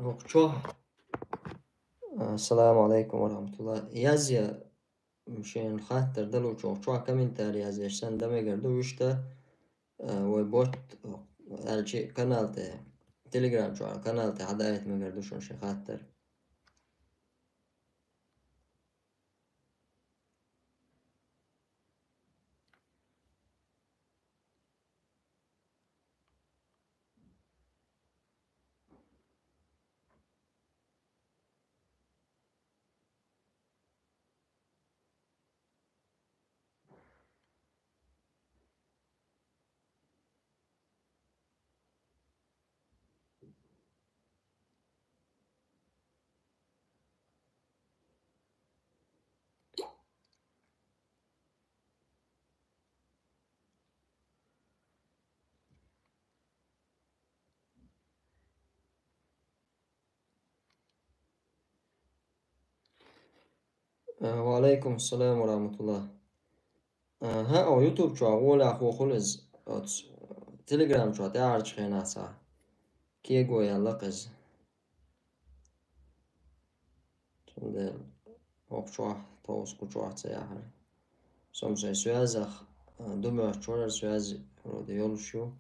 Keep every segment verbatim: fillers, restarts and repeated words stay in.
Чо? Ассаламу алейкум ва рахматуллах. Язъя, шен хаттар далучу чо комментарий язъеш санна да мегар ду, вуьшта, а, вай бот, а, аьлчи канал тӀе, Telegram чу канал тӀе хьадаийта мегар ду шуна шен хаттар. Э, ва алейкум салам ва рахматуллах. Э, хӀаъ, о, YouTube чохь гӀолехь вохула иза. Оцу Telegram чохь тӀаьхьарчу хенахь цхьа кего яьлла-кх иза. Цундела хӀокху чохь, тховса кху чохь ца яхьара. Со-м сайн связах, э, ду моьттуш вара, связь вроде йолуш ю.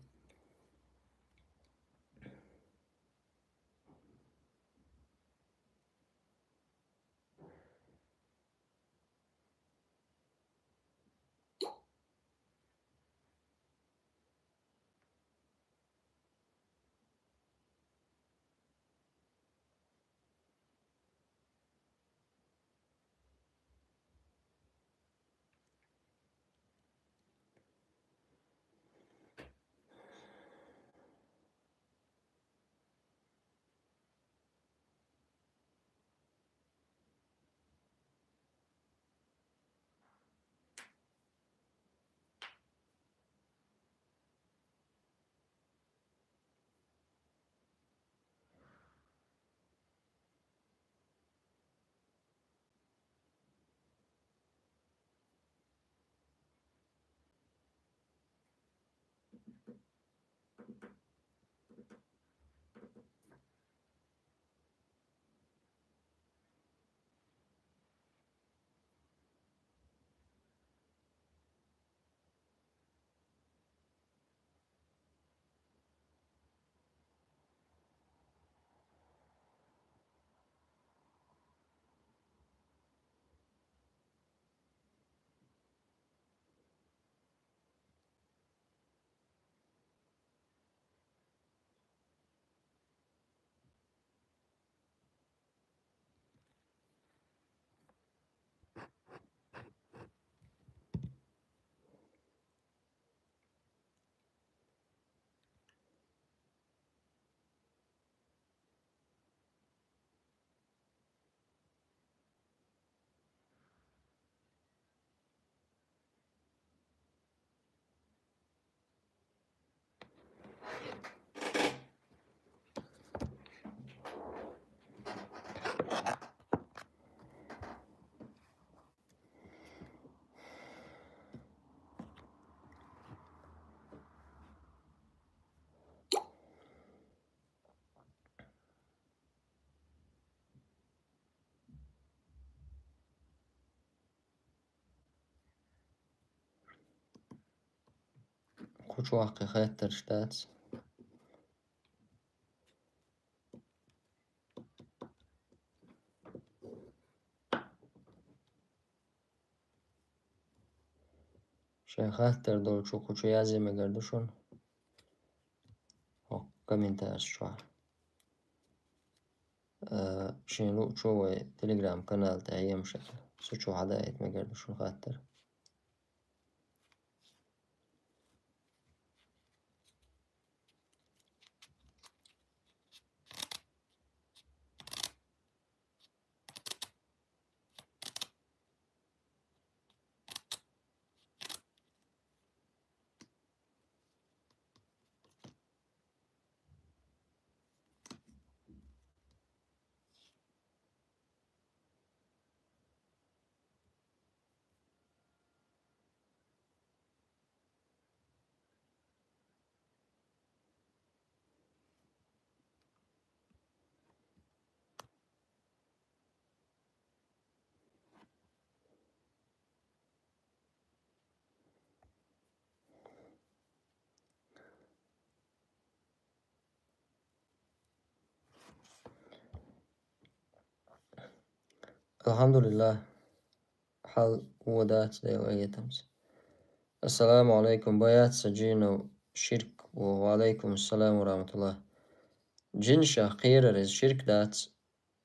Кху чохь кхин хаттарш дац. Шайн хаттар долчу кху чу язъян мегар ду шуна. ХӀокху комментарий чохь. Э, шен луучо вай Telegram канал тӀе Ӏемаш аьлла. Цу чу хьадаийта мегар ду шуна хаттар. Алхьамдулиллах. Хьал вон дац, Дела къахетамца. Ассаламу алейкум, баятса джинов ширк. Ва алейкум ассалам ва рахматуллах. Джиншах кхерар из ширк дац.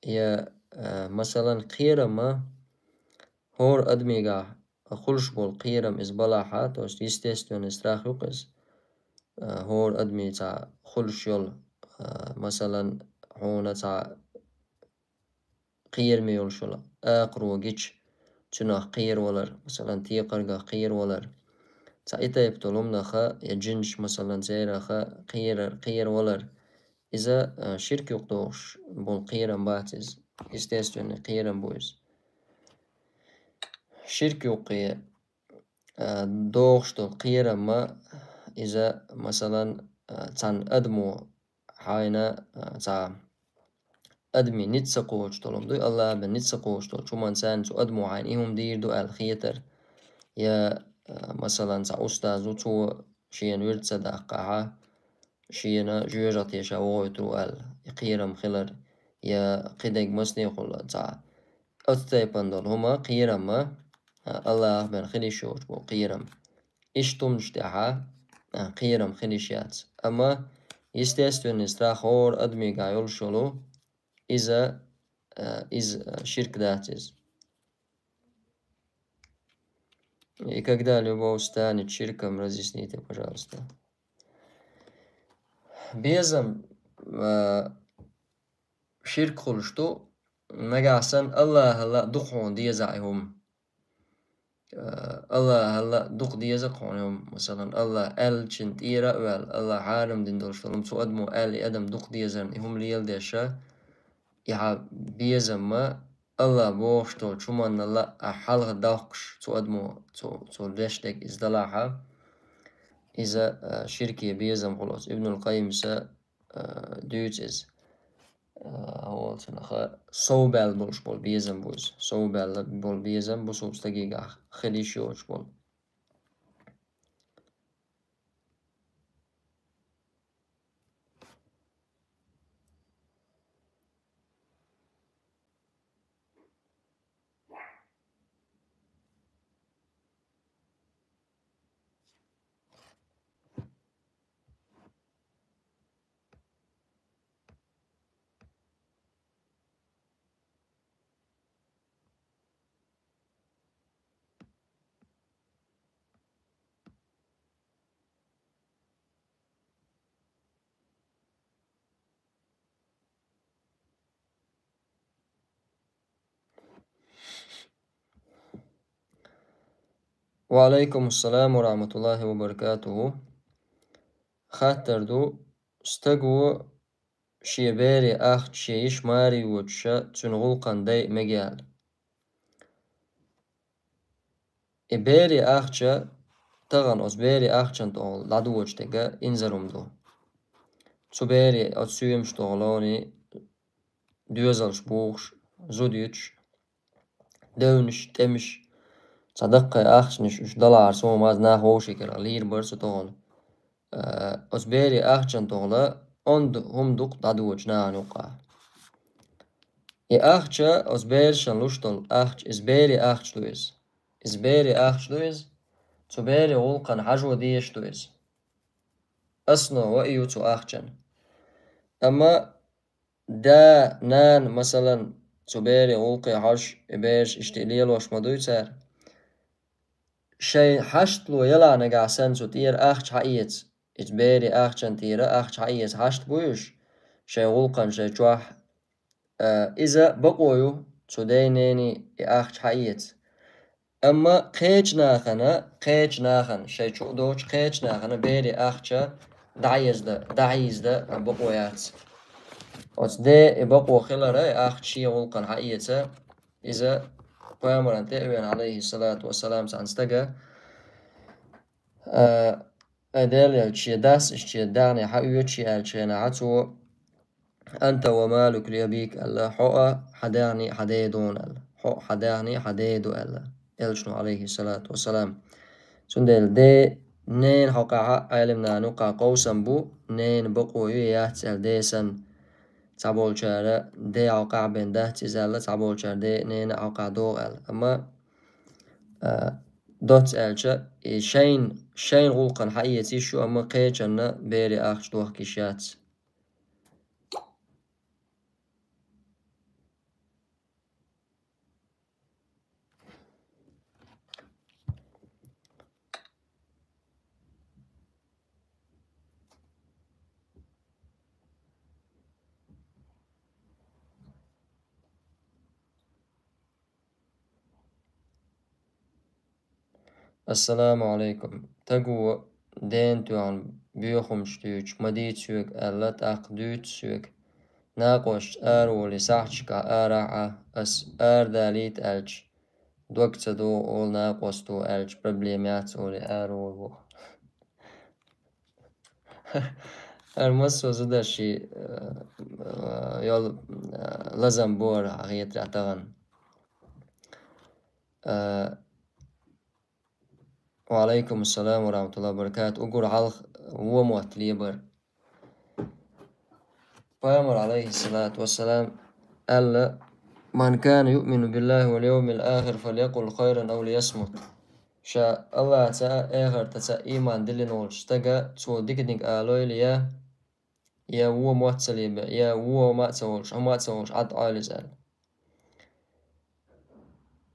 Я, а, масалан, кхерама хӀора адамийгахь хулаш бола кхерам из балахьа, то есть естественный страх ю-кх из. А, хӀора адамий цхьа хулаш йола, а, масалан, хьуна цхьа кхераме йолуш йола акхаро гича, цунах кхеравалар, масалан, текхаргах кхеравалар. Цхьа и тайпа долу хӀуманаха, я джинш, масалан, цераха кхерар, кхеравалар. Иза, а, ширк юкъа догӀуш болу кхерам бац иза. Естественный кхерам бу иза. Ширк юкъе, а, догӀуш долу кхерам ма иза, масалан, а, цхьана адамо хьайна, а, цхьа адамийн ницкъ ца кхочуш долу хӀума дуй, Аллахьа бен ницкъ ца кхочуш долчу хӀуманца цу адамо хьайна и хӀума дийр ду аьлла хетар. Я, а, масалан, цхьа устаз ву, цо шена вирд ца даккхахьа, шена жоьжахати теша вогӀуьйтур ву аьлла, и кхерам хилар, я кхидерг массанехула цхьа оцу тайпана долу хӀума, кхерам ма, а, Аллахьа бен хила йиш йоцуш болу кхерам. Иштта хӀуманаш тӀехьа, а, кхерам хила йиш яц. Амма естественный страх хӀора адамийгахь йолуш йолу, иза, а, иза, а, ширк дац иза. И когда любовь станет ширком, разъясните, пожалуйста. Безам, а, ширк хуьлуш ду, нагахь санна Аллахьалла дукха хьуна деза и хӀума. Э, Аллахьалла дукха деза хьуна и хӀума. Масалан, Аллахь аьллачун тӀера а ваьлла, Аллахь хьарам дина долуш долу хӀума цу адамо аьлла, и адам дукха дезарна и хӀума леладеш, и хьан безам ма Аллахь бохуш долчу хӀуманна ла а хьалха доккхуш цу адамо, цу, цо деш дерг иза далахьа, иза, э, ширке безам хуьлу. Оцу Ибнул Къаййимса а, дуьйцу иза. А, хьо волчунах сов баьлла болуш болу безам бу иза. Сов баьлла болу безам бусулба стагигахь хила йиш йоцуш болу. Ва алейкум ассалам ва рахматуллахи ва баракатуху. Хаттар ду, стаго шен бере ахча шен йиша маре йоцуша цуьнан гӀуллакхана дайа мега аьлла. И бере ахча тахана оцу бере ахчан тӀехула дӀадоцуш дерг инзаре хӀума ду. Цу бере оцу соьмаш тӀехулоний доьзалш бухуш, зуда юьтуш, девнаш, тӀемаш, цхьа даккхий ахчанаш уьш далахьара, суна маза нах вовшийн кӀелхьара лийр бара цу тӀехула. Э, оцу бере ахчан тӀехула онда хӀума ду-кх дӀадоцуш нахана юккъахь. И ахча, оцу берашна луш долу ахча, иза бере ахча ду иза. Иза бере ахча ду иза. Цу бере гӀуллакхана хьажо дезаш ду иза. Основа и ю цу ахчан. Амма да, нана, масалан, цу бере гӀуллакхе хьожуш, и бераш иштта лелош ма дуй цара. Шайн хьаштало ялахь нагахь санна цу тӀера ахча хьаэца, иза бере ахчан тӀера ахча хьаэца хьашт буй уьш, шайн гӀуллакхана, шайн чохь, а, иза бакъо ю цу ден-ненан и ахча хьаэца. Амма кхечу нахана, кхечу нахана, шайн чу а доцуш кхечу нахана бере ахча дӀаезда, дӀахьийзда бакъо яц. Оцу ден и бакъо хилара, и ахча шен гӀуллакхана хьаэца, иза пайхамаран тӀе а веана, алейхиссалату вассалам, цхьана стага, а, ай Дела елча, шен дас, иштта шен даьхни хьаоьцуш аьллачу хенахь, цо: «Анта ва малука ли абик», аьлла, «Хьо а, хьан даьхни а хьан ден ду», аьлла. «Хьо а, хьан даьхни а хьан ден ду», аьлла, элчано, алейхиссалату вассалам. Цундела ден, ненан хьокъехь а Ӏелимнана юккъахь къовсам бу, ненан бакъо ю я яц аьлла, ден санна. цхьаболчара де хьокъехь бен дац иза аьлла, цхьаболчара де, нена хьокъехь догӀу аьлла. Амма, а, доцца аьлча, и шайн, шайн гӀуллакхана хьаэца йиш ю, амма кхечанна бере ахча дохка йиш яц. Ассаламу Ӏалайкум. Стага дена тоьхна боьхамаш дуьйцуш, ма дийца соьга аьлла, тӀаккха дуьйцу соьга. Накъосташца араволий, сахьташкахь арахь Ӏа, ас арадалийта аьлча, дог ца догӀу олу накъосто аьлча, проблема яц олий, араволу боху. ХӀара массо а зударший, э, э, йолу, э, лазам бу хӀара, хьан хетарехь, тахана. Э, Ва Ӏалайкум ассалам ва рахьматуллахӀи ва баракатух. Уггар хьалха вон мотт лебар. Пайхамар, Ӏалайхиссалату вассалам, аьлла: «Ман кана юъмину биллахӀи вал йовмил ахир, фалякъул хайран ав лиясмут». Ша АллахӀаца а, эхартаца а иман диллина волчу стага цо диканиг алойла я, я вон мотт ца лебе, я вон хӀума а ца олуш, хӀума а ца олуш, Ӏад Ӏойла иза аьлла.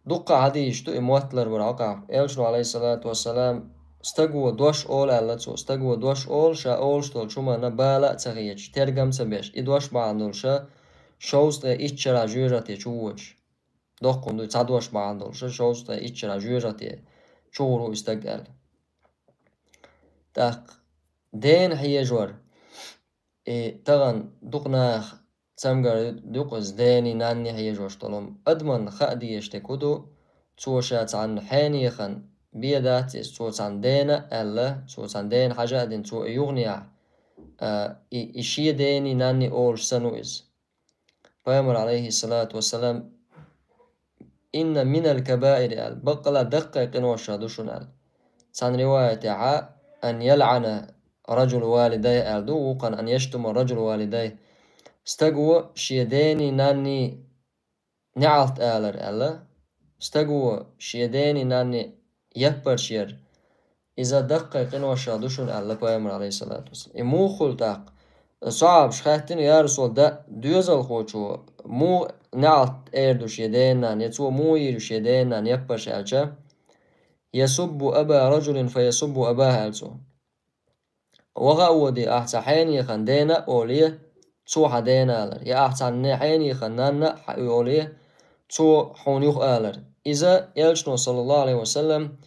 Дуккха хьадисаш ду и мотт ларбар хьокъехь. Элчано, Ӏалайхиссалату вассалам, стага дош олу аьлла цо. Стага дош олу, ша олуш долчу хӀуманна бала а ца хеташ, тергам а ца беш, и дош бахьана долуша шовзткъе итт шарахь жоьжахате чу воьдуш. Доккха хӀума ду, цхьа дош бахьана долуша шовзткъе итт шарахь жоьжахате чу гӀур ву и стаг аьлла. ТӀаккха дена хьежор, и тахана дукха наха цамгар ю-, ю-кх иза, дений, нанний хьежош долу. Адамна хаа дезаш дерг хӀун ду, цо ша цхьана хьенехана бен дац иза, цо цхьана дена аьлла, цо цхьана дена хьажа а дина, цо и юханехь, а, и, и шен дений, нанний олуш санна ву иза. Пайхамар, Ӏалайхиссалату вассалам: «Инна минал кабаири», – аьлла, баккъала даккхий къиношах ду шуна аьлла. Цхьана риваятехь: «Ан ялъана раджулу валидайхӀи», – аьлла ду, вукхана: «Ан яштума раджулу валидайхӀи». Стага шен дений, нанний неӀалт алар аьлла. Стага шен дений, нанний яппарш яр. Иза даккхий къиношах ду шуна аьлла Пайхамар, Ӏалайхиссалату вассалам. И муха хуьлу тӀаккха? Сахьабаш хаьттина: «Я Расулаллах, доьзалхочо муха неӀалт эр ду шен дена-нанна, я цо муха йийр ю шен дена-нанна яппарш?» – аьлча: «Ясуббу аба раджулин фа ясуббу абахӀ», – аьлла цо. Ваха а воде, ахьа цхьа хьенехана дена а оле, цо хьан дена алар. Я ахьа цхьана хьенехана нанна а хьан оле, цо хьуна юха алар. Иза Элчано, саллаллаху Ӏалайхи ва саллам,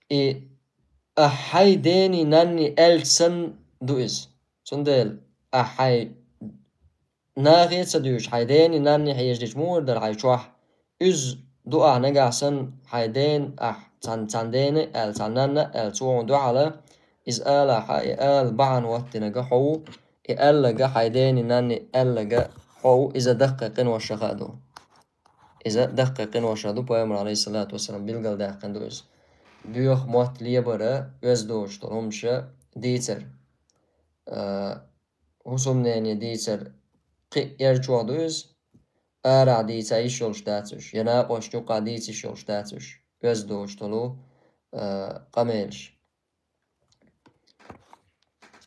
и ахьа хьайн дений, нанний аьлча санна ду иза. Цундела ахьа хьайн нахе а ца дуьйцуш, хьайн дений, нанний хьеждича муха дара хьайн чохь? Уьзза ду ахьа нагахь санна хьайн дена, ахьа цхьана, цхьана дена аьлла, цхьана нанна аьлла, цо хьуна дуьхьал, иза алахь, и ала бахьана хӀоттийнарг хьо ву, и аьлларг хьайн дений, нанний аьлларг хьо ву, иза даккхий къиношах а ду. Иза даккхий къиношах ду, Пайхамар, Ӏалайхиссалату вассалам, билгалдаьккхина ду иза. Боьха мотт лебара оьзда доцуш долу хӀуманаш дийцар. А, хӀусамнене дийцар кхин а эрчох ду иза, арахь дийца йиш йолуш дац уьш, я накъосташна юкъахь дийца йиш йолуш дац уьш, оьзда доцуш долу, а, къамелаш.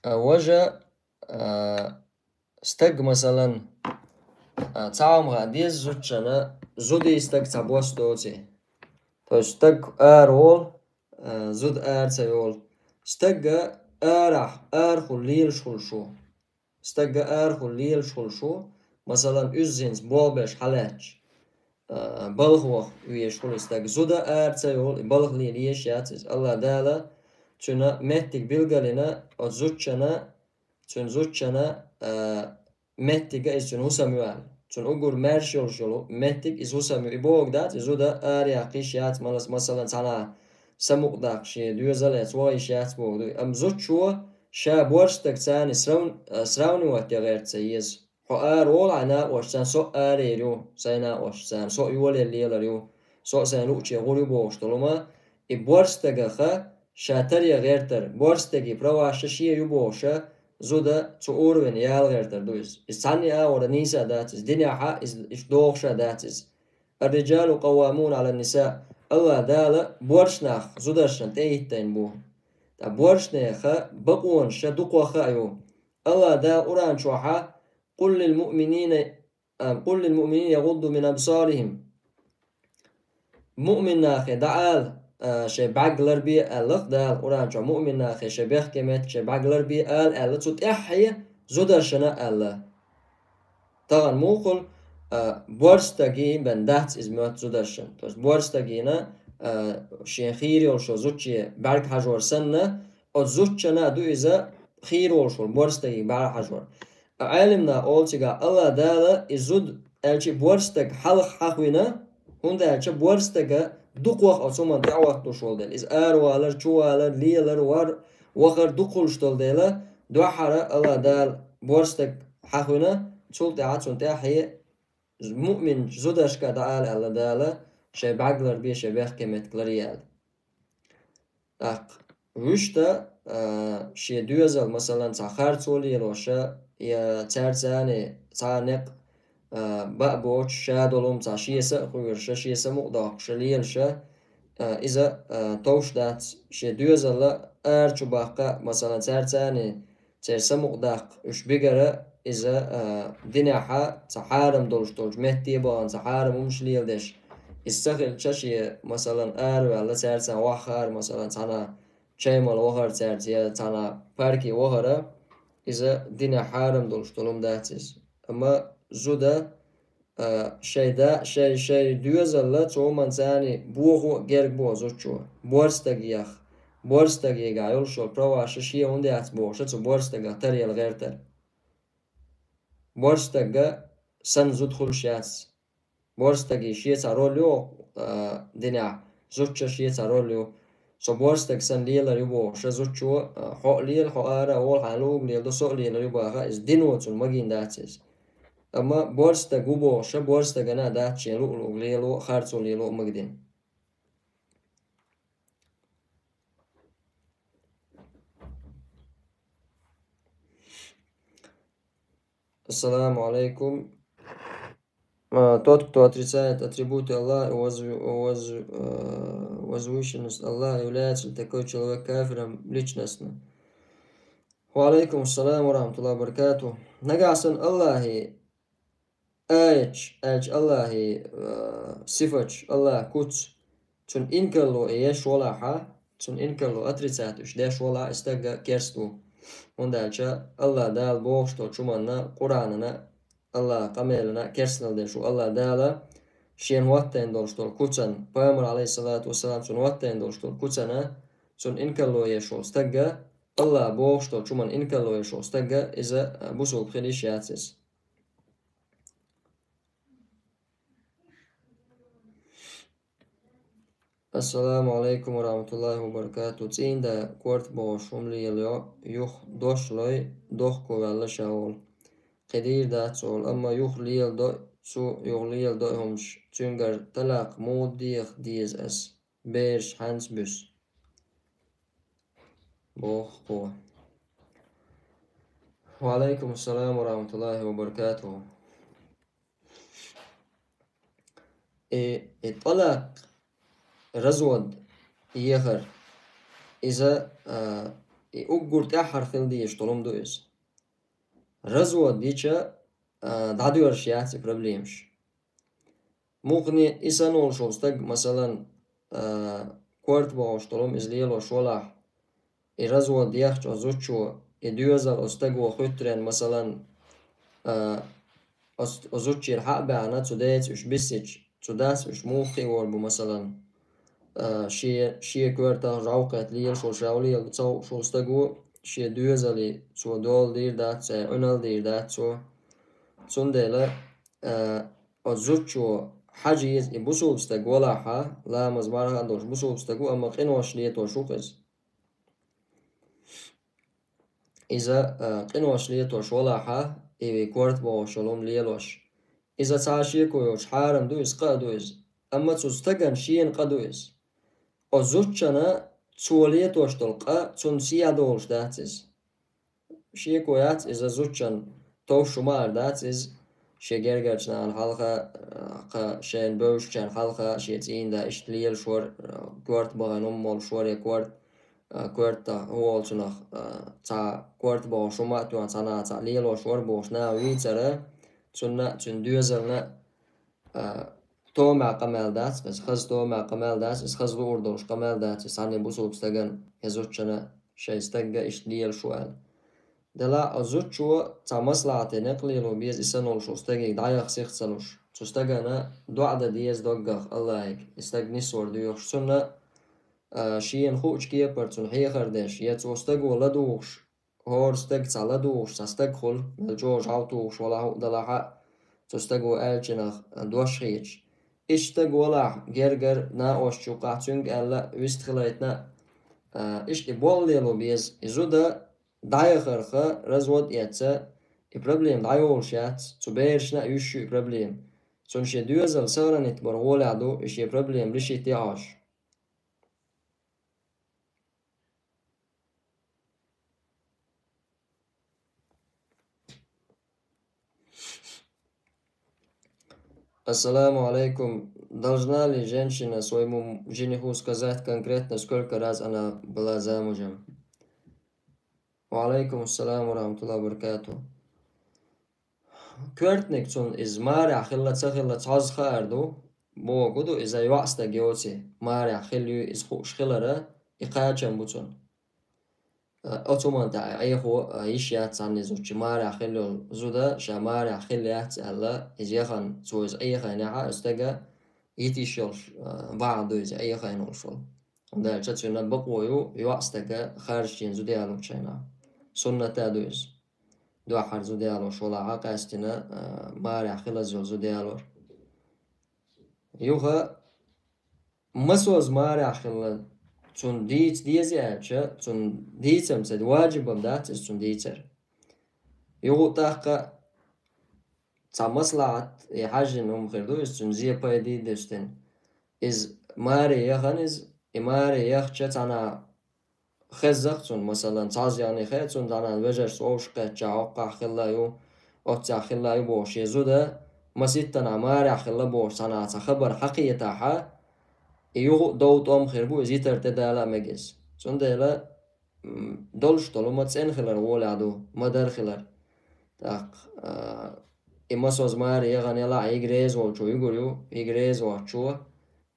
А, важа, а, стаг, масалан, а, цхьа хӀума хаа деза зудчунна, зудий стаг цхьабосса доций. То есть стаг ара волу, а, зуда ара ца йолу. Стаг арахь, арахула лелаш хуьлуш ву. Стаг арахула лелаш хуьлуш ву, масалан, уьззинца болх беш хьалаьтташ, а, балха ваха везаш хуьлу и стаг. Зуда ара ца йолу, и балха лела езаш яц иза. АллахӀ Дала цуьнан меттиг билгалйина, оцу зудчунна, цуьнан зудчунна, а, меттига иза цуьнан хӀусам ю аьлла. Цуьнан уггар маьрша йолуш йолу меттиг иза хӀусам ю. И бохург дац, и зуда араяьккха йиш яц, малас, масалан, цхьанхьа самукъадаккха шен доьзал эцна ваха йиш яц бохург ду. Амма зудчо ша боьрша стаг царна срав-, а, сравнивать ян гӀерта ца еза. Хьо ара волу хьайн накъосташна, со а араяр ю, сайн накъосташна, со а йолаелла лелар ю, со а сайн лууче гӀур ю бохуш долу хӀума, и боьрша стагах ша таре гӀертар, боьрша стеган праваш шен ю бохуша, зуда цу уровене яла гӀертар ду иза. Иза цхьанне а вара нийса дац иза, динехьа иза, иза догӀуша дац иза. الرجال قوامون على النساء. Аллах Дала боьрша нах зударшна тӀехӀиттийна бу. ТӀа боьршнеха бакъонаш ша дукхох а ю. Аллах Дала Къуръан чохьа: قل للمؤمنين، а, قل للمؤمنين يغضوا من أبصارهم. Муъмин нахе дӀаала, а, шайн бӀаьрг ларбе аьлла Дала Къуръан чохь, муъмин нахе шайн бехке меттиг, шайн бӀаьрг ларбе ала аьлла, цу тӀаьххье зударшна аьлла. Тахана мухул, а, боьрша стаге бен дац иза моьтту зударшна. То есть боьрша стагана, а, шен хийра йолуш йолу зудче бӀаьрг хьажор санна, оцу зудчана а ду иза хийра волуш волу боьрша стаге бӀаьрг хьажор. Ткъа Ӏелимна олу цигахь Аллах Дала и зуда аьлча боьрша стаг хьалха хьахвина, хӀунда аьлча боьрша стага дукхох оцу хӀуманна тӀехӀотталуш волу дела. Иза аравалар, чувалар, лелар, вар, вахар дукха хуьлуш долу дела, дуьххьара Аллах Дала боьрша стаг хьахвина, цул тӀаьхьа цунна тӀаьххье муъмин зударшка дӀаала аьлла Дала, шайн бӀаьрг ларбе, шайн бехке меттиг ларъе аьлла. ТӀаккха вуьшта, а, шен доьзал, масалан, цхьа харцо лелоша, я цаьрца цхьа некъ, а, баа боцуш, ша долу хӀума цхьа шен са а хуьйруша, шен са мукъадоккхуша лелаша, а, иза, а, товш дац, шен доьзалла ара чу баккха, масалан, цаьрца церан самукъадаккха уьш бигара, иза, а, динехьа цхьа хьарам долуш долчу метте а бахана, цхьа хьарам хӀумаш леладеш. Иза ца хилча шен, масалан, араваьлла, цаьрца охьахаар, масалан, цхьана чай мала вахар цаьрца, я цхьана парке вахара, иза динехь хьарам долуш долу хӀума дац иза. Амма зуда а, шайн да, шайн, шайн доьзалла цу хӀуманца бохо а герга бу зудчо. Боьрша стаг еха. Боьрша стагегахь йолуш йолу праваша шен хӀунда яц бохуша цу боьрша стагах таръяла гӀертар. Боьрша стага санна зуда хуьлуш яц. Боьрша стаге шен цхьа роль ю, а, динехь, зудчун шен цхьа роль ю. Со боьрша стаг санна лелар ю бохуша зудчо, а, хьо а лела, хьо ара а вола, хьайна луург леладо, со а лелар ю баха, иза дино цунна магийна дац иза. Амма боьрша стаг ву бохуша, боьрша стагана а дац шен луъу-луург лело а, харцо лело а магадина. Ассаламу алейкум. А, тот, кто отрицает атрибуты Аллаха и воз-, воз-, э, возвышенность Аллаха, является ли такой человек кафиром личностно? Ва алейкум ассалам ва рахматуллахи ва баракатух. Нагахь санна Аллахе аяташ, аьлча Аллахе, э, сифаташ, Аллах куц, цунна инкарло и еш волахьа, цунна инкарло, отрицать уьш деш волахьа, и стагга керст ву. ХӀунда аьлча Аллах Дала бохуш долчу хӀуманна, Къуранана, Аллах къамелана керстал деш ву. Аллах Дала шена хӀоттайна долуш долу куцан, Пайхамар, алейхиссалату вассалам, цунна хӀоттайна долуш долу куцана, цунна инкарло еш волу стагга, Аллах бохуш долчу хӀуманна инкарло еш волу стагга, иза, а, бусулба хила йиш яц иза. Ассаламу алейкум ва рахматуллахи ва баракатух. ЦӀийнда корта бохуш хӀума лелайо, юха дош лой, дохко ваьлла ша волу. Кхин дийр дац олу, амма юха леладо, цу юха леладо хӀумаш, цуьнгара талакъ муха деха деза ас? Бераш хьаьнца буьсу? Боху кхо. Ва алейкум ассалам ва рахматуллахи ва баракатух. И, и тӀалакъ, развод ехар, иза, а, и уггар тӀаьххьара хила дезаш долу хӀума ду иза. Развод йича, а, дӀадоьрзуш яц и проблемаш. Муххале и санна волуш волу стаг, масалан, а, корта бохуш долу хӀума иза лелош валахь, и развод ехча оцу зудчо, и доьзал оцу стаго хуьттарен, масалан, а, оцу, оцу зудчера хьа а баьхна, цу деца уьш биссича, цу дас уьш муха хиор бу, масалан, а, шен, шен коьртах жӀовкхетта лелаш волу, ша лела ца хууш волу стаго, шен доьзале цо дола дийр дац, цо Ӏуьнал дийр дац цо. Цундела, а, оцу зудчо хьажа еза и бусулба стаг валахьа, ламаз марха а долуш бусулба стаг ву, амма къинош летош ву-кх иза. Иза, а, къинош летош валахьа, и корта бохуш йолу хӀума лелош. Иза цхьа шеко йоцуш хьарам ду иза, къа а ду иза. Амма цу стагана шена къа ду иза. Оцу зудчана цо летош долу къа цунна сехьа долуш дац иза. шеко яц иза зудчун товш хӀума эр дац иза, шен гергарчарна хьалха, кхы шен бевзачарна хьалха, шен цӀийнда иштта лелаш вар, корта бахана хӀума молуш вар, я корта, а, корта хӀу волчунах, а, цхьа корта бохуш хӀума а тоьхна, цхьа наха цхьа лелош вар бохуш наха вийцар, цунна, цуьнан доьзална, а, томехь къамел дац иза, хаза томехь къамел дац иза, хаза луур долуш къамел дац иза, цхьанне бусулба стагана, я зудчунна шайн стагга иштта лелаш ву аьлла. Делахь а зудчо цхьа маслахьате некъ лело беза и санна волуш волу стаге дӀаяха сих ца луш. Цу стагана доӀа дан деза доггах Аллахьига, и стаг нисвар доьхуш. Цунна, а, шена хуучу кепара цунна хьехар деш, я цо стаго ладугӀуш, хӀора стаг цхьа ладугӀуш, цхьа стаг хуьлу, мел чӀогӀа жӀаьла тухуш валахь а, далахь а, цу стаго аьллачунах дош хеташ. Иштта стаг валахь, гергара накъосташна юккъехь цуьнга аьлла, вистхилийтина, а, иштта и болх лело беза, и зуда дӀаяхарх развод эцна, и проблема дӀайолуш яц, цу берашна а йиш ю и проблема. Цунна шен доьзал сохранить бар гӀолехь ду, и шен проблема решить яхьаш. Ассаламу алейкум. Должна ли женщина своему жениху сказать конкретно, сколько раз она была замужем? Ва алейкум ассалам ва рахматуллахи ва баракату. Коьртаниг цунна иза марехь хилла, ца хилла, цхьазза хаар ду, бохург ду, иза йоӀстаг йоций, марехь хилла юй иза хууш хилара, и кхачам бу цунна. Оцу хӀуманна тӀехь Ӏехо, а, йиш яц цхьанне зудчун, марехь хилла йолу зуда, ша марехь хилла яц аьлла, иза яхана, цо иза Ӏехийнехь а, оцу стага йита йиш йолуш, а, бахьана ду иза Ӏехийна волуш волу. ХӀунда аьлча цуьнан бакъо ю, йоӀстага харжа чӀогӀа зуда ялочу хенахь. Суннат а ду иза. Дуьххьара зуда ялош валахь а, къаьстина, а, марехь хилаза йолу зуда ялор. Юха масозза марехь хилла, цунна дийца деза аьлча, цунна дийцам ца де, ваджиб-м дац иза цунна дийцар. Юха тӀаккха цхьа маслахьат и хьаьжжина хӀума хир ду, иза цунна зен пайда дистина. Иза маре яхана иза, и маре яхча цхьана хезза-кх цунна, масалан, цхьазза яхна хи цунна, цхьана вежаршца вовшахкхетча, хӀокхахь хилла ю, оццехь хилла ю бохуш, шен зуда маситтанхьа марехь хилла бохуш, цхьана цхьа хабар хьакхетахь, и юха а дов тӀом хир бу, иза йитар тӀедала а мега иза. Цундела, м, долуш долу ма цӀена хилар гӀолехь ду, ма-дарра хилар. ТӀаккха, а, и масозза маре яхана елахь, йига реза волчо юьгур ю, йига реза воцчо,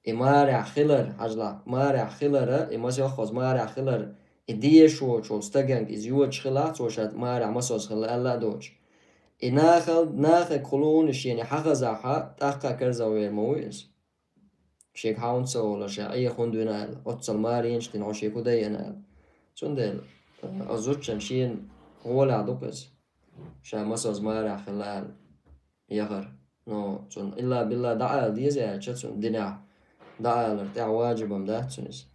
и марехь хилар, хьажалахь, марехь хилара, и масоьххозза марехь хилар, и дезаш воцчу волу стаганга иза йоцуш хилахь, цо ша марехь масозза хилла аьлла а доцуш. И нахал-, нахагахула шена хьахазахь, тӀаккха карзахвер ма ву иза. Шега хьан ца олуш, ша Ӏеха хӀунда вина аьлла, оццал маре йинчу дина хьо шега хӀун дайина аьлла. Цундела, а, зудчун шена гӀолехь ду-кх иза, ша масозза марехь хилла аьлла яхар. Но цунна илла-билла дӀаала деза аьлча, цунна динехь дӀаалар тӀехь ваджиб-м дац цунна иза.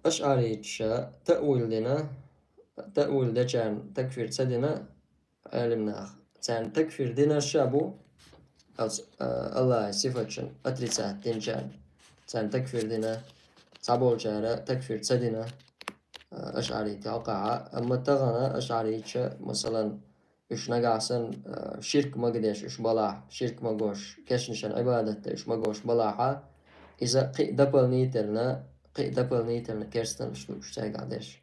Ашъариташа таъвил дина, таъвил дечарна такфир ца дина, Ӏелимнаха. Царна такфир динарш а бу, оцу, а, Аллахьан сифатшна отрицать динчарна. Царна такфир дина, цхьаболчара такфир ца дина, а, ашъаритийн хьокъехь. Амма тахана ашъариташа, масалан, уьш нагахь санна, а, ширк магадеш уьш балахь, ширк магош, кешнашна Ӏибадат дан уьш магош балахь, иза кхин а дополнительно, кхин а дополнительно керстанаш ду уьш цаьргахь деш.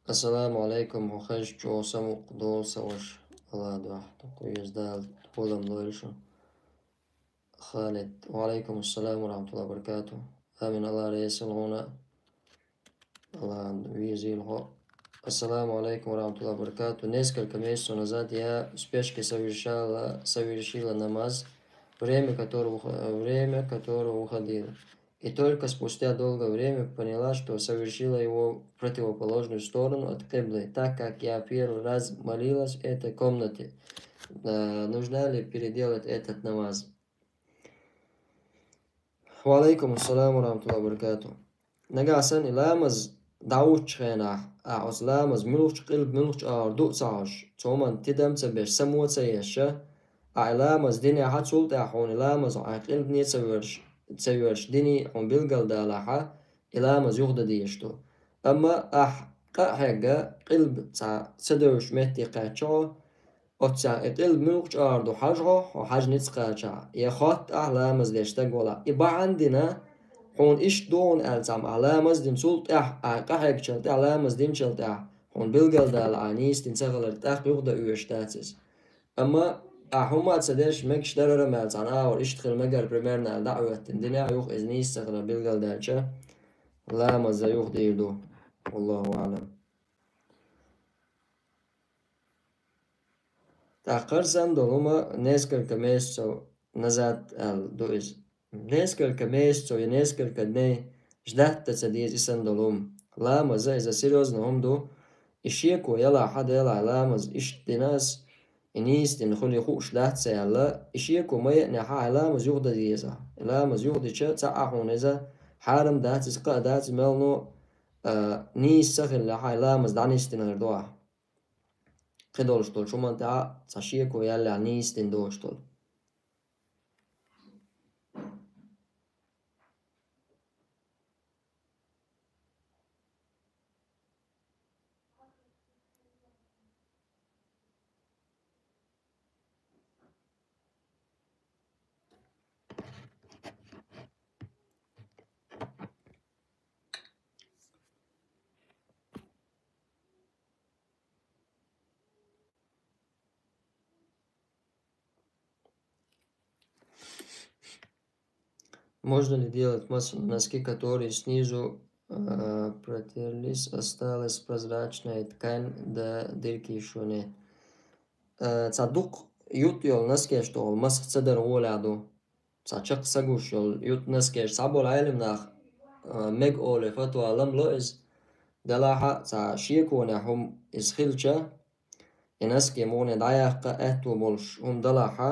Ассаламу алейкум, хьо хезчо самукъа долу сан ваша. Алла дуьхьа, дукха веза Дала, хьолам лойла шу. Халид. Ва алейкум ассалам ва рахматуллахи ва баракатух. Амин, Алла реза хуьлда хьуна. Алла везийла хьо. Ассаламу алейкум ва рахматуллахи ва баракатух. Несколько месяцев назад я в спешке совершала, совершила намаз, время которого, время которого уходило. И только спустя долгое время поняла, что совершила его в противоположную сторону от киблы, так как я первый раз молилась в этой комнате. Э, нужно ли переделать этот намаз? Ва алейкум ассалам ва рахматуллахи ва баракатух. Нагахь санна и ламаз дӀахӀуттучу хенахь, ахь оцу ламаз муьлхачу къилба, муьлхачу агӀор ду а ца хьожуш, цу хӀуманна тидам а ца беш, само а ца еш, ахь и ламаз динехь, цул тӀаьхьа хьуна и ламаз хьайн къилбане а ца воьрзуш, ца воьрзуш диний хьуна билгалдалахь, и ламаз юхадан дезаш ду. Амма ахь къа а хьегна, къилба цхьа ца девзачу метте кхаьчча хьо, оццехь и къилба муьлхачу агӀор ду хьажа хьо, хьо хьажа ницкъ кхачахь, я хоттахь ламаз деш стаг валахь. И бахьана дина, хьуна иштта ду хьуна аьлла цхьамма ахь ламаз дина, цул тӀаьхьа, ахь къа хьегначул тӀаьхьа, ламаз динчул тӀаьхьа, хьуна билгалдала ахь нийса дина ца хилар, тӀаккха юхадан оьшуш дац иза. Амма ахь хӀумма а ца деш, мегаш дара-ра аьлла цхьана агӀор иштта хила мегара примерно аьлла дӀа а хӀоьттина, динехь юха иза нийса ца хилар билгалдаьлча, ламаз а юхадийр ду. Валлаху аълам. ТӀаккха хӀара санна долу хӀума несколько месяцев назад аьлла ду иза. Несколько месяцев я несколько дней ждать дан ца деза и санна долу хӀума. Ламаз а иза серьёзно хӀума ду. И шеко ялахь, Делахь, ламаз иштта дина ас, и нийса дина хуьлий хууш дац ца аьлла, и шеко ма еанехь, хьайн ламаз юхадан деза. И ламаз юхадича, цхьаъ а хьуна иза хьарам дац, иза кхаъ дац, мелхо а, нийса ца хиллехь, хьайн ламаз дӀанисдинарг ду ахь. Кхидолуш долчу хӀуманна тӀехь цхьа шеко яьллехь нийса дина доцуш долу. Можно ли делать масху на носки, которые снизу, э, протерлись, осталась прозрачная ткань, да дырки ещё нет? Э, цхьа дукха ют йолу носкеш тӀехула масх ца дар гӀолехь ду. Цхьа чекх са гуш йолу ют носкеш. Цхьаболу Ӏелам нах, э, мега олий фатва лам ло иза. Делахь а цхьа шеконехь хӀума иза хилча, и носки муха дӀаяккха аьтто болуш хӀума далахь а,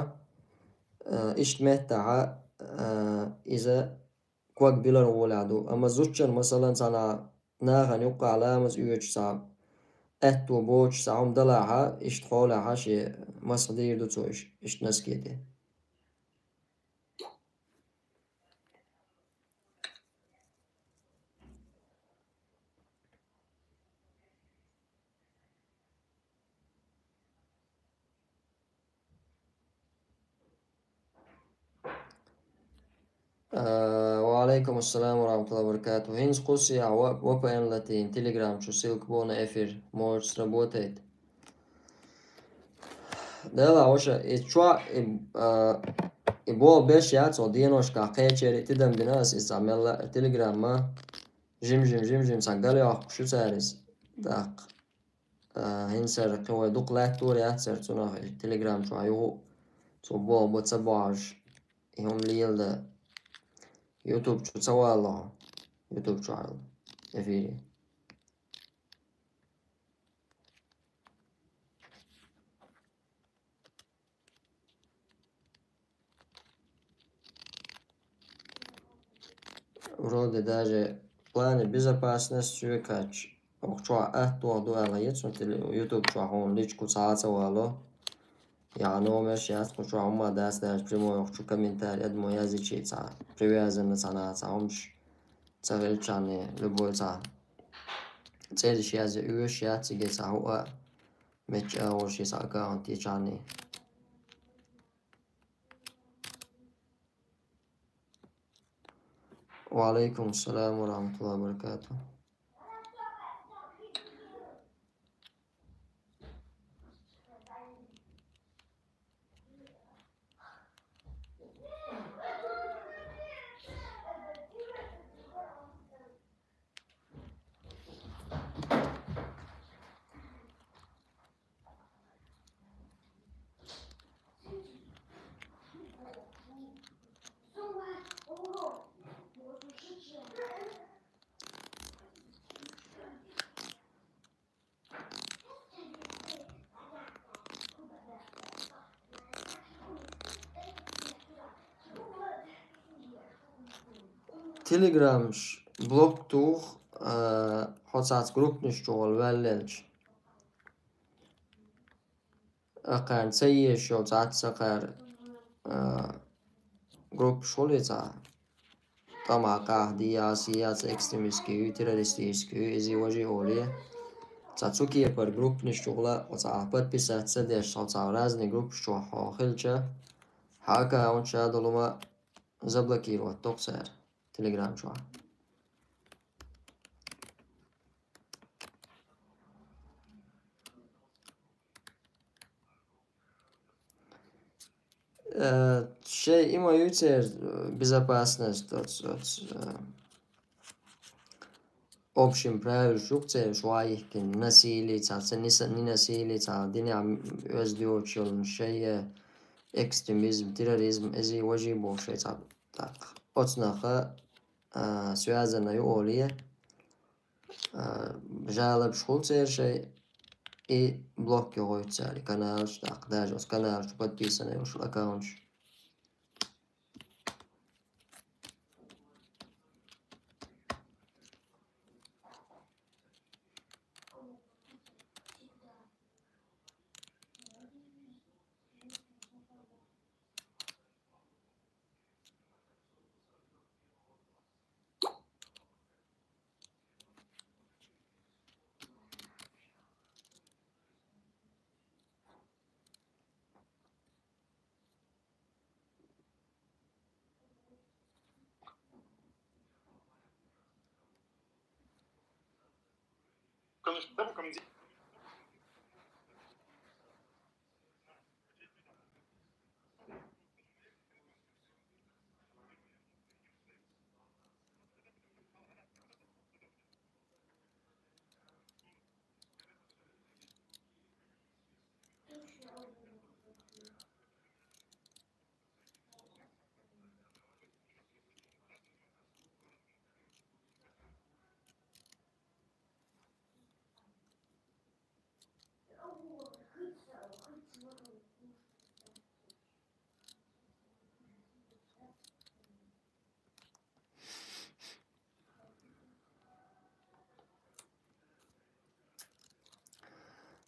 э, иштта меттахь а, э, иза ког билар гӀолехь ду. Амма зудчун, масалан, цхьана нахана юккъехь ламаз оьцуш цхьа аьтто боцуш цхьа хӀума далахь а, иштта хьолехь а шен масх дийр ду цо иш-, иштта носки тӀе. А, ва алейкум ассалам ва рахматуллахи ва баракатух. ХӀинца кхуссу ахь ва-, ва пи эн латийна, Telegram чу ссылка бу на эфир. Может, сработает. Делахь, ваша, и чохь, и, а, и болх беш яц, хьо деношкахь кхечерий тидам бина ас, иза цхьа мелла Telegram-ма жим-жим, жим-жим цхьа гал йоккхуш ю цара иза. ТӀаккха, а, хӀинца хӀара кхин вай дукха лаьттор яц хӀара цунах, и Telegram чохь юха а цо болх бан ца бохьуш, и хӀума леладан. YouTube чу ца вало хьо. YouTube чохь йолу эфире. Вроде даже в плане безопасности векач. Ох, чохь атта ду аьлла, яц, ну, теле-, YouTube чохь хьуна личку цхьа а ца вало. Я номерш яц, кху чохь хӀумма дац, даже прямой ох чу комментарий адамо яздичи цхьа. Привязанный цхьа наха цхьа хӀумаш ца хилчарний, любой цхьа. ЦӀераш язъе оьшуш яц цига цхьа хӀуъа. Мечча агӀор ши схьа аккаунт йичарний. Ва алейкум ассалам ва рахматуллахи ва баракатух. Телеграмш блок тух, а, хьо цац группнаш чугӀал ваьллелча. Акхарна ца езаш йолу цхьацца кхара, а, группаш хуьлий цхьа? ТӀамахь къахьди яц, яц экстремистский ю, террористический ю, иза важи олий. Цхьа цу кепара группнаш чугӀала, оцхьа подписаться деш, оцхьа разные группаш чохь хьо хилча, хьан аккаунт ша долу ма заблокировать доккху цара Telegram чохь. Э, шайн има ю церан, э, безопасность, оц, оц, э, общем правилаш ю церан, шу вайихкина насилие, цхьа, ца ниса-, не насилие, цхьа динехь оьзда йоцуш йолу шайн, э, экстремизм, терроризм, эзий важий боху шайн цхьа тӀаккха. Оцу наха, а, связано ю олий, а, жалобаш хуьлу церан шайн, и блок йохуьйту цара, и каналаш тӀаккха, даже оцу каналаш подписано йолуш аккаунташ.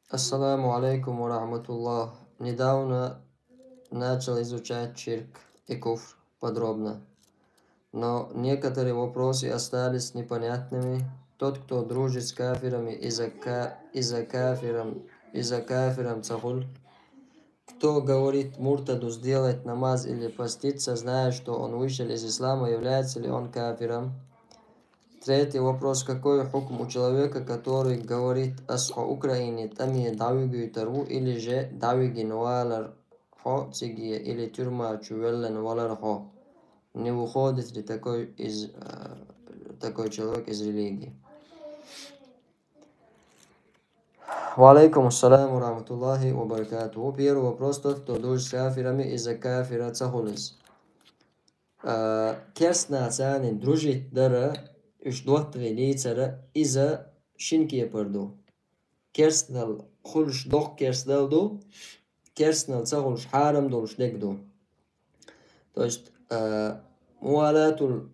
Ассаламу алейкум ва рахматуллах. Недавно начал изучать ширк и куфр подробно. Но некоторые вопросы остались непонятными. Тот, кто дружит с кафирами из-за ка-, из-за кафиром, из-за кафиром цахуль, кто говорит муртаду сделать намаз или поститься, зная, что он вышел из ислама, является ли он кафиром? Третий вопрос. Какой хукм у человека, который говорит: «Ас хьо Украине тӀаме дӀавигуьйтур ву», или же: «ДӀавигина валар хьо циге», или: «Тюрьма чу веллан валар хьо»? Не выходит ли такой из, э, такой человек из религии? Ва алейкум ассалам ва рахматуллахи ва баракатуху. Первый вопрос. Тот, кто дружит с кафирами, из-за кафира цахуль иза. А, керст нахацани дружить дара, уьш доттагӀий лийцара, иза шин кепара ду. Керстнал хуьлуш доккха керстнал ду, керстнал ца хуьлуш хьарам долуш дерг ду. То есть, а, мувалатул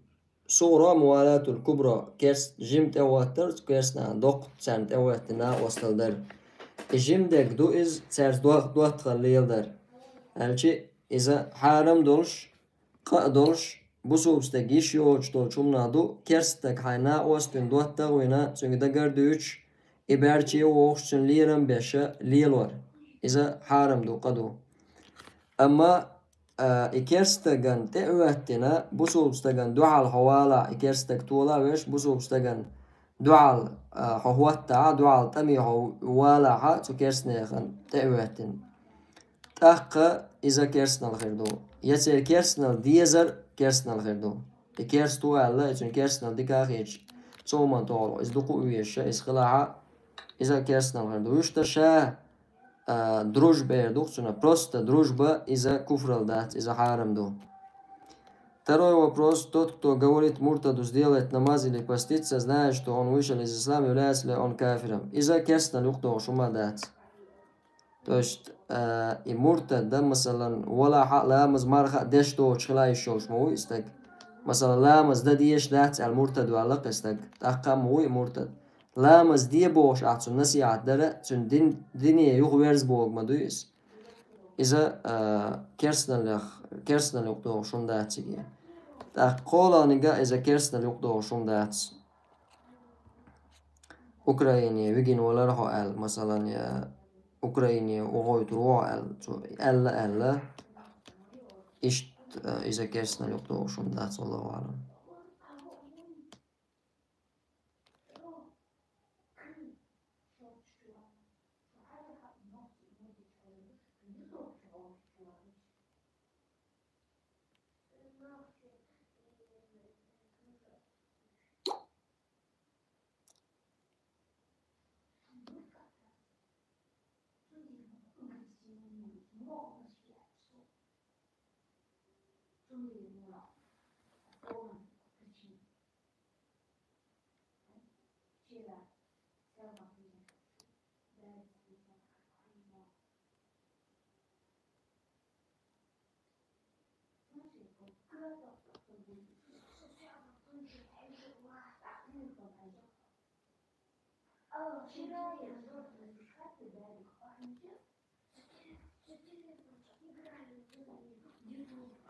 сугӀра, мувалатул кубра, керст жима тӀехӀоттар, керст нахана доккха царна тӀехӀоттина накъостал дара. И жима дерг ду иза, цаьрца дох-, доттагӀалла леладар. Аьлчи иза хьарам долуш, къа а долуш, бусулба стаг йиш йоцуш долчу хӀуманах ду, керст стаг хьайн накъостина доттагӀа а вина, цуьнга дагар а дуьйцуш, и баьрче а вогӀуш, цуьнан лерам а беш лелор. Иза хьарам ду, къа ду. Амма, а, и керст стагана тӀе а хӀоьттина, бусулба стагана дуьхьал хьо валахь, и керст стаг тола а веш, бусулба стагана дуьхьал, а, хьо хӀоттахь, дуьхьал тӀаме хьо валахь, цу керстнехана тӀе а хӀоьттина. ТӀаккха иза керстнал хир ду. Я церан керстнал дезар керстнал хир ду. И керст ву аьлла, и цуьнан керстнал дика а хеташ, цу хӀуманна тӀехула иза дукха а везаш, иза хилахь, иза керстнал хир ду. Вуьшта ша, а, дружба эр ду-кх цунах, просто дружба, иза куфралла дац, иза хьарам ду. Второй вопрос. Тот, кто говорит муртаду сделать намаз или поститься, зная, что он вышел из ислама, является ли он кафиром? Иза керстнал юкъадогӀуш хӀума дац. То есть, э, и муртад дан, масалан, валахь а, ламаз, марха а деш доцуш хила йиш йолуш ма ву и стаг. Масала, ламаз дан дезаш дац аьлла муртад ваьлла-кх и стаг, тӀаккха ма вуй и муртад. Ламаз де бохуш ахь цунна насихьат дар, цуьнан дин, дине юхаверза бохург ма дуй иза. Иза, а, керстаналлех, керстаналла юкъадогӀуш хӀума дац цига. ТӀаккха кхоалгӀаниг а иза керстаналла юкъадогӀуш хӀума дац. Украине вигина валара хьо аьлла, масалан, я Украине вахийтур ву хьо аьлла, цо аьлла, аьлла. Иштта, а, иза керстаналла юкъадогӀуш хӀума дац, валлахӀу аӀлам.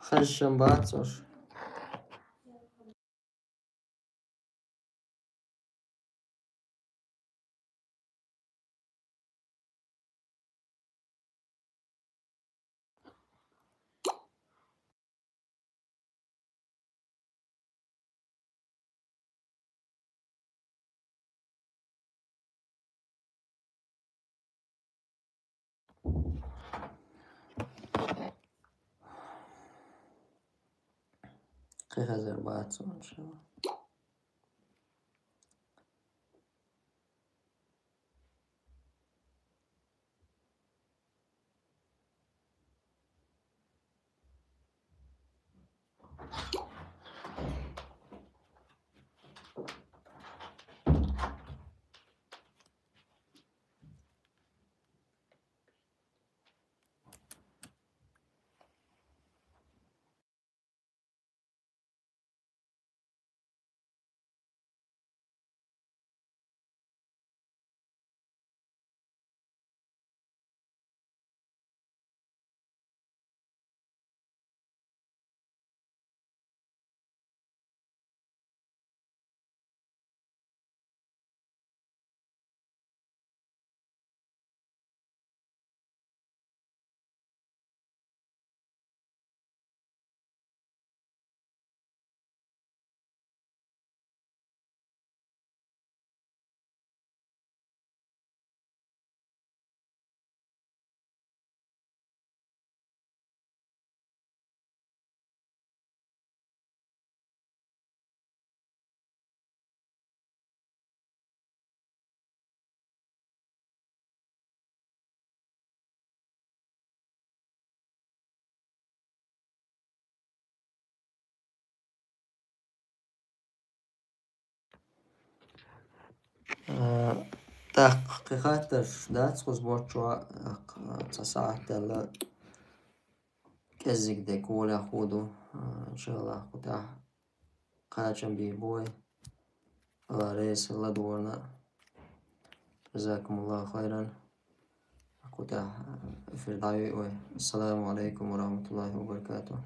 Хезчам бац уж. Кхин хезар бац, иншалла. Э, тӀаккха кхин хаттарш дац кхуза боччо, тӀаккха цхьа сахьат даьлла кӀеззиг дерг волех хӀу ду, э, иншаллахӀ, кху тӀехь кхачам бийр бу вай. Алла реза хила ладогӀарна. Жазакумуллаху хайран. Кху тӀехь эфир дӀайой вай. Ассаламу алейкум ва рахматуллахи ва баракатух.